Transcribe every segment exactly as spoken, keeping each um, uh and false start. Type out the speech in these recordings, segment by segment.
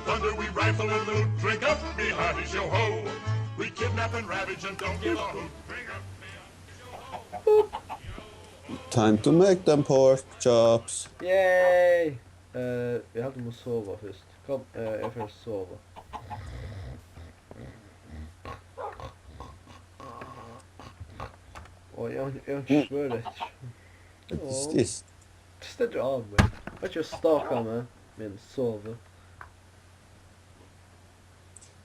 Thunder, we rifle and loot, drink up, me hearty, yo ho. We kidnap and ravage and don't give a hoot. Drink up, me hearty, yo ho. Time to make them pork chops. Yay! Eh, eg haldi, eg má sova fyrst. Kom, eh, eg fer at sova. Og eg, eg, eg svøvn eftir. It's, it's Stendur á mær. Veit ikki, stalka meg, men sovi.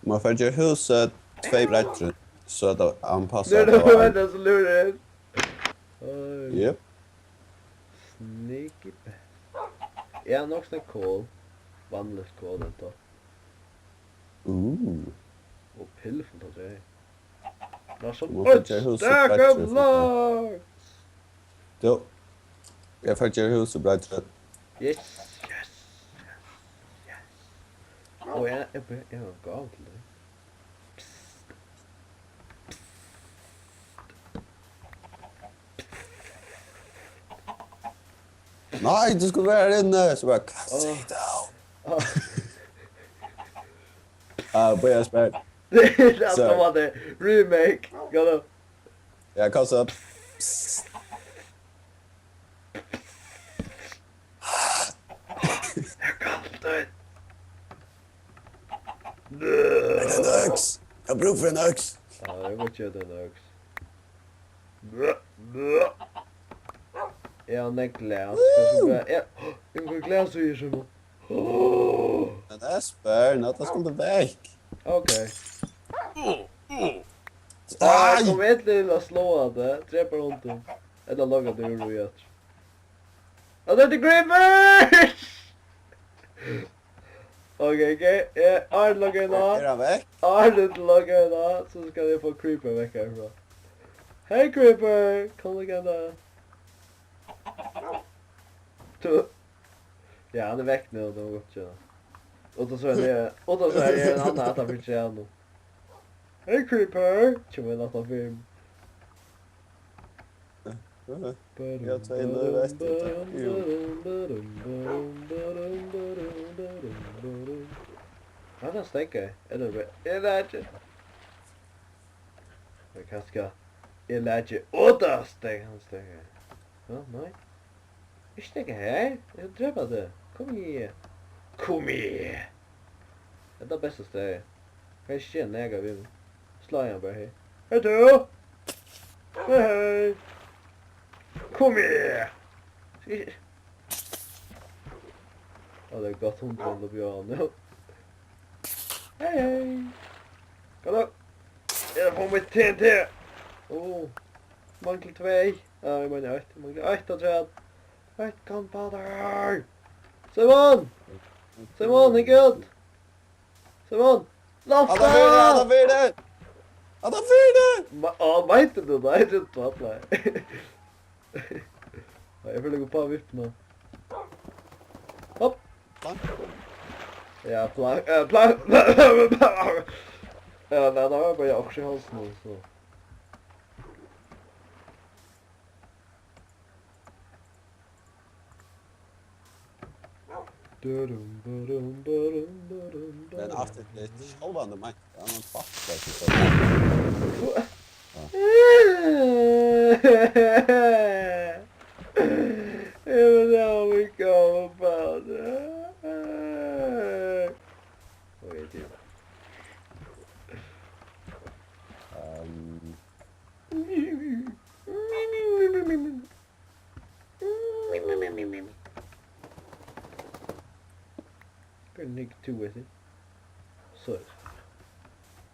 Man fær gera húsið tvey breiddri, so at hann passar. Nú er tað so lúrir. Oj. Jep. Sneaky pet. Eg havi nokk snakk kol. Vanligt kol, enda. Uh. Og pillefullt, altso. Tað er so. Tú mást gera húsið breitt, stack of logs. Tú, eg fari at gera húsið breitt. Yes, yes, yes, yes. Og eg, eg, eg, eg havi ein gávu til teg. Psst. Nei, tú skuldi verið har inni, so bara, sit down. Á. Á, bíða, eg spæli. Tað er alt. Sorry. Tað var tað. Remake. Go, go. Ja, kom so. Psst. Her kom tað. Ein øks. Eg havi brúk fyri ein øks. Ja, eg má geva tær ein øks. Eg havi nógv glas. Woo! Eg, eg, eg havi glas í, sum. Men Espen, at tað skuldi vekk. Ok. Nei! Kom eg til at sláa teg, drepa hundin. Ella logga teg úr og aftur. Og tað er creeper! Ok, ok. Eh, Arne loggar inn á. Er hann vekk? Arne loggar inn á, so skal eg fáa creeper vekk herfrá. Hey, creeper! Kom, logga inn á. Tú. Ja, hann er vekk nú, tað var gott, ja. Og so er tað, og so er tað ein annan at hann fekk seg nú. Hey, creeper! Kemur ein aftan fyri meg. Ja, tvey null eftir. Jú. Hann er steðgaður. Ella, eg veit ikki. Men kanska eg laki út av steðg-, hann steðgaður. Ja, nei. Ikki steðga her. Eg vil drepa teg. Kom her. Kom her. Hetta er besta staðið. Kann ikki gera nakað við meg. Slái hann bara her. Hey, tú! Hey, hey! Kom her! Á, tað er gott, hundurin er uppi á honum. Hey, hey! Halló! Eg fái mítt T N T! Ó, manglar tvey. Ja, eg meini eitt. Eg mangli eitt afturat. Eitt gunpowder! Simon! Simon, hygg út! Simon! Lofta! Hann er fyri, hann er fyri! Hann er fyri! Ma-, á, meinti tú tað? Eg trúði, tú ætlaði. Nei, eg fari at leggja uppá vippuna. Hopp! Plank. Ja, plank, eh, plank. Ja, nei, tað var bara okkurt í hálsin, so. Men aftur til sjálvandi meint, hann er fucking so. Even though we go about it. Wait, dude. Um, Hvat er Nick two eftir? So.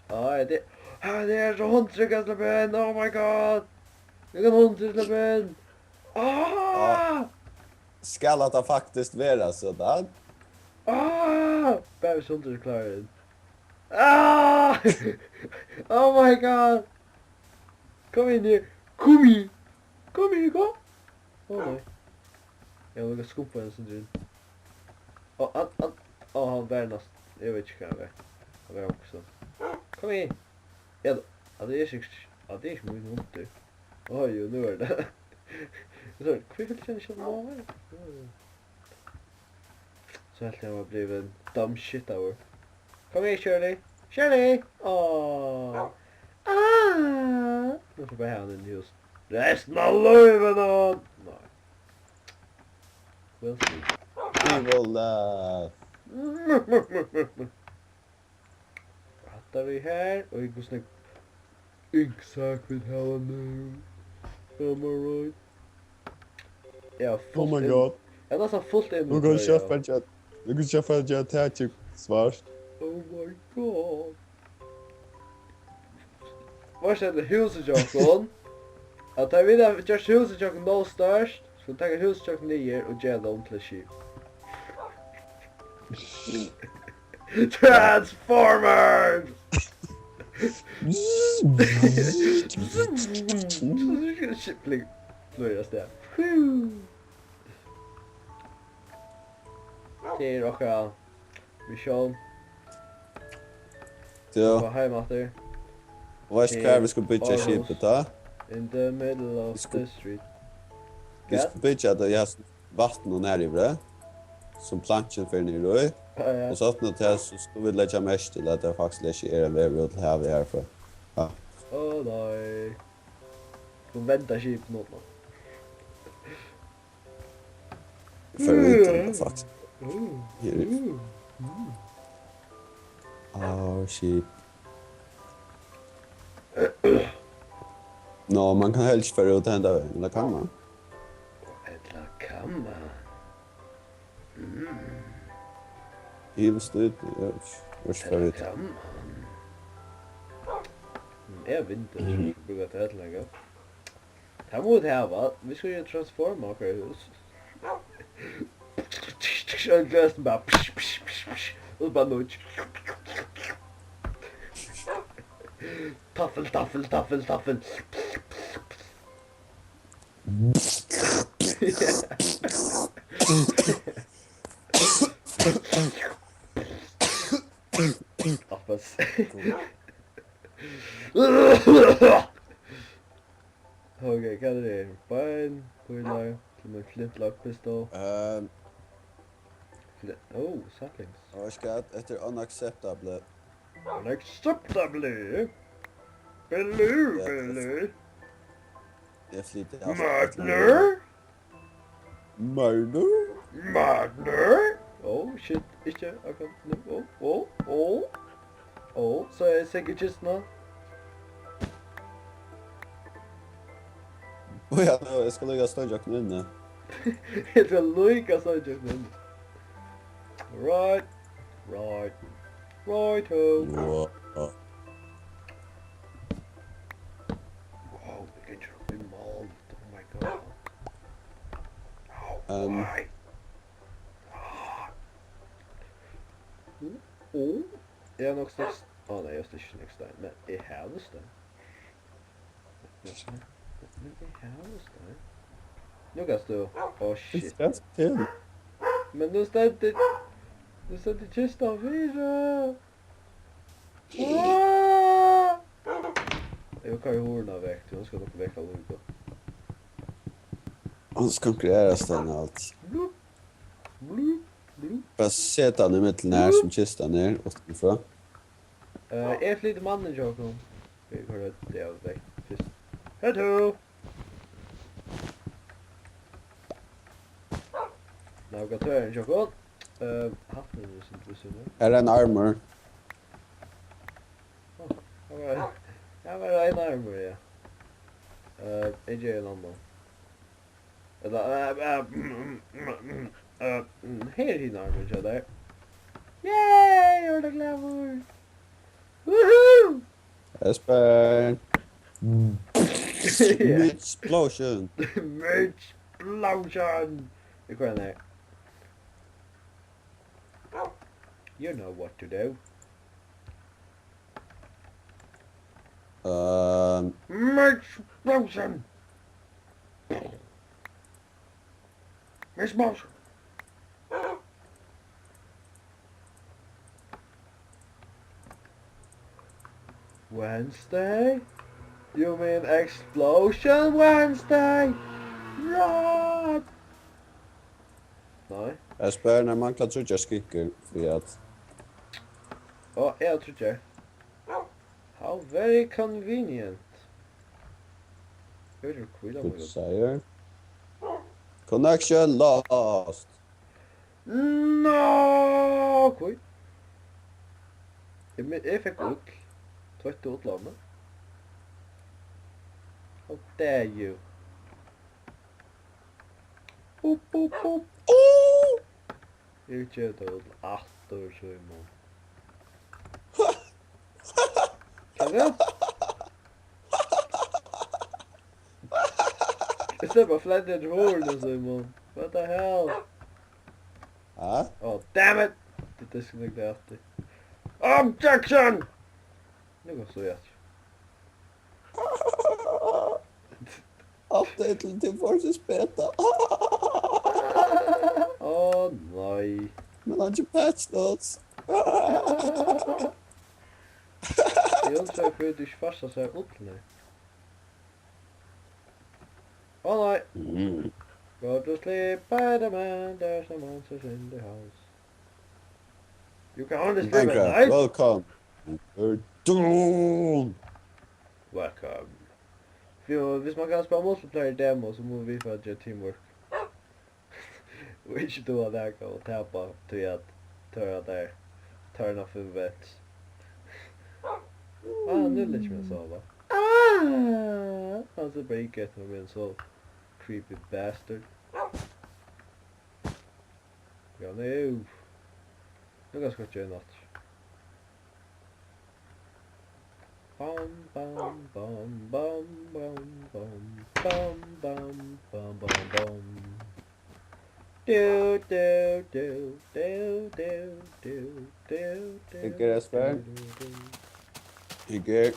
Á, er tað, á, tað er so hundur, eg kann sleppa inn. Oh my God. Eg kann hundur sleppa inn. Ah! Á. Skal hatta faktiskt vera sodan? Ah! Bara viss hundur er klárur inn. Ah! Oh my God. Kom inn her. Kom inn. Kom inn, kom. Ó, nei. Eg havi líka skumpað ein sindur inn. Ó, hann, hann, ó, hann var næst-, eg veit ikki, hvar hann var. Hann var onkustaðni. Kom inn. Ja, tað er sikkurt, ja, tað er ikki mín hundur. Ó, jú, nú er tað. Sorry, hví fylgdi hann ikki á her? So helt eg, hann var blivin dumb shit hour. Kom her, Shirley. Shirley! Åh. Ah! Nú skal bara hava hann inn í hús. Restina av lívinum! Nei. We'll see. Evil laugh. Hatta er her, og hvussu nógv inksak vit hava nú. Am I right? Ja, Oh my fult inn-, god. Ja, næstan fult inn. Tú kanst ikki fara at gera, tú kanst ikki fara at gera takið svart. Oh my god. Veitst tú, hetta er húsið hjá okkum. At tá vit hava gjørt húsið hjá okkum nóg stórt, skulu vit taka húsið hjá okkum niður og gera tað um til eitt skip. Transformers! Skip flyg-, flýgur avstað. Tað er okkara Michelle. Ja. Koma heim aftur. Og veitst hvar vit skulu byggja skipið tá? In the middle of the street. Vit skulu byggja tað, ja, vatn og nær yvir, sum plankin fer niður í. Ja, ja. Og so aftan á tað, so skulu vit leggja merki til, at tað faktiskt ikki er ein vegur út til havið herfrá. Ja. Ó nei. Skulu venda skipið nú. Fara út um tað, faktiskt. Her er Ah, shit. Nå, man kann helst fara út henda vegin, ella kann man? Ella kann man? Mm. Eg vil støta, eg veit ikki, eg veit ikki hvat eg veit. Ella kann man? Mm, eg veit ikki, eg brúki tað ella nakað. Tað mugu vit hava. Vit skulu jo transforma okkara hús. Ein gløs bara, psh, psh, psh, psh, og bara nýggj. Taffel, taffel, taffel, taffel. Appas. Ok, hvat er tað? Bein, pílar, til mín flintlock pistol. Ehm. Fli-, oh, saplings. Og veitst hvat? Hetta er unacceptable. Unacceptable? Belú, ja, belú. Eg flyti alt. Murder? Murder? Murder? Oh, shit, ikki akkurát nú. Oh, oh, oh. Ó, so eg sink í kistuna. Ó ja, nú, eg skal líka steingja okkum inni. Eg skal líka steingja okkum inni. Right, right, right ho. Wow. Wow, vit ganga upp í mold. Oh my god. Ó, um, nei. Ó, ó. Eg havi nokk stein. Á, nei, eg havi ikki nógv stein, men eg havi stein. Men eg havi stein. Nú kanst tú. Ó, shit. Fiskast til. Men nú stendur, nú stendur kistan fyri. Ah! Eg vil koyra hurðina vekk, tí hon skal nokk vekk allíkavæl. Hon skal konkurrera stein og alt. Blup, blup, blup. Bara set hann í midten her, sum kistan er, og frá. Eh, eg flyti mannin hjá okkum. Eg koyri teg av vekk fyrst. Hello! Navigatørin hjá okkum. Eh, hatturin er sindur við síðuna. Her er ein armur. Ó, her var, her var ein armur, ja. Eh, eg geri ein annan. Ella, eh, eh, mm, mm, mm, eh, mm, her er hin armurin hjá tær. Yay, eg eri glaður. Woohoo! Espen. Explosion. Explosion. Eg koyri hann her. You know what to do. Ehm. Explosion. Miss Mouse. Wednesday? You mean Explosion Wednesday? Run! Nei. Espen, eg mangli tríggjar skinkur fyri at... Á, eg havi tríggjar. How very convenient. Hevur tú hvíla? Good sire. Connection lost. No! Hví? Eg me-, eg fekk ull. Tveitti ullina. How dare you? Boop, boop, boop. Eg geri tað út aftur, Símun. Hvat er tað? Eg sleppi at fletta eftir hurðini, Símun. What the hell? Ha? Oh, damn it! Tað er disconnected aftur. Objection! Nú kom so aftur. Alt er til, til fortis beta. Á, nei. Men hann er ikki patch notes. Eg undrar, hví tú ikki fært sær ullina. Á, nei. Mm. Go to sleep, Spider-Man, there's no monsters in the house. You can only sleep at Minecraft, night. Welcome. You're doomed. Welcome. Jú, hvis man kann spæla multiplayer demo, so mugu vit fara at gera teamwork. Og ikki duga nakað og tapa, tí at teir hava teir, teir hava fimm vent. Ah, nú leggi eg meg at sova. Ah, hann sær bara ikki eftir mær, so creepy bastard. Ja, nú. Nú kann eg skjóta inn aftur. Bam, bam, bam, bam, bam, bam, bam, bam, bam, bam, bam. Du, du, du, du, du, du, du, du, Hyggur, Espen? Du, du. Hyggur.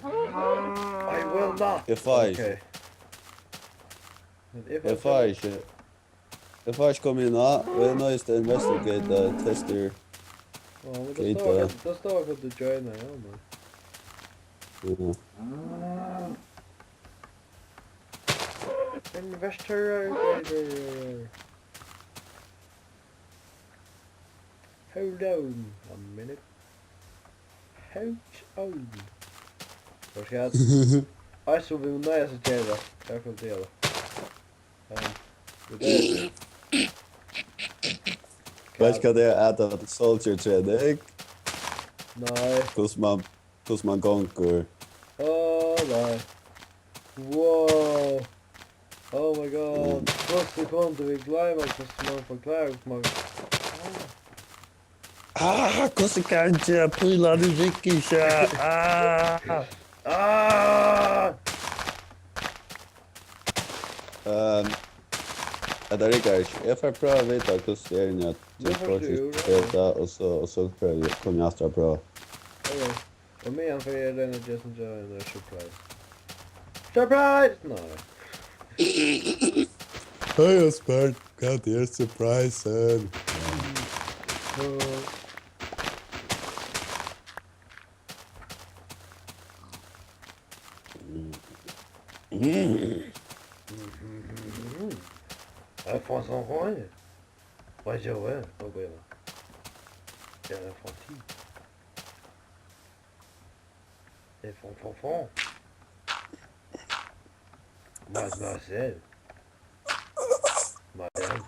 I will not. Eg fái ikki. Okay. Men eg fái Eg fái ikki. Eg fái ikki koma inn á, og eg noyðist at investigate, eh, testir. Á, men tað Gate, stóð, eh. Tað stóð at tú joina, ja, men. Ja. Investigator. Hold on a minute. Hold on. Hvat skal eg? Ei, so vit mugu noyðast at gera tað. Hvat skal eg gera? Ehm, við tað. Veitst hvat tað er, at tað er soldier training? Nei. Hvussu man, hvussu man gongur. Á, nei. Wow. Oh my god. Mm. Hvussu kundu vit gloyma, hvussu man forklárar, hvussu man... Ah, hvussu kann eg gera pílarnar at rigga ikki? Ah! Ah! Ehm, hetta riggar ikki. Eg fari at prøva at vita, hvussu tað er, at Nú fært tú úr, ja. Hetta, og so, og so fari eg, komi eg aftur at prøva. Okay. Og meðan fari eg at royna at gera sovorðið surprise. Surprise! Nei. Hey, Espen, hvat er surprisen? Mm. Mm. Eg fái so høg. By the way, oh, wait. Yeah, eg fái tí. Eg fái, fái, fái. Mademoiselle. Madame.